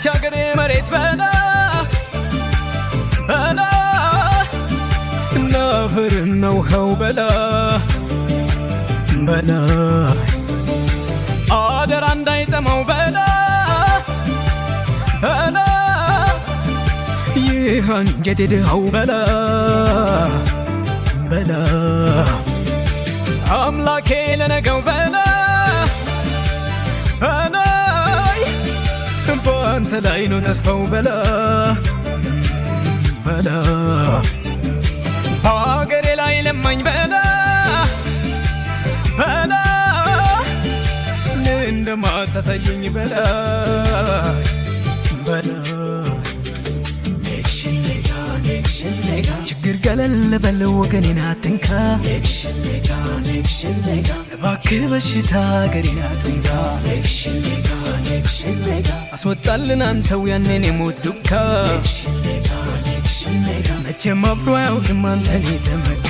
አንተ አገሬ መሬት በላ በላ፣ ናፈርና ውሃው በላ በላ፣ አደራ እንዳይጠማው በላ በላ፣ ይህ አንጀቴ ድሃው በላ በላ፣ አምላኬ ለነገው በላ በላይ፣ በአንተ ላይ ነው ተስፋው በላ በላ፣ በአገሬ ላይ ለማኝ በላ በላ፣ እንደማታሳየኝ በላ በላ። ችግር ገለል በል፣ ወገኔን አትንካ፣ እባክህ በሽታ አገሬን አትንካ። አስወጣልን አንተው ያንን የሞት ዱካ፣ መቼም አፍሮ አያውቅም አንተን የተመካ።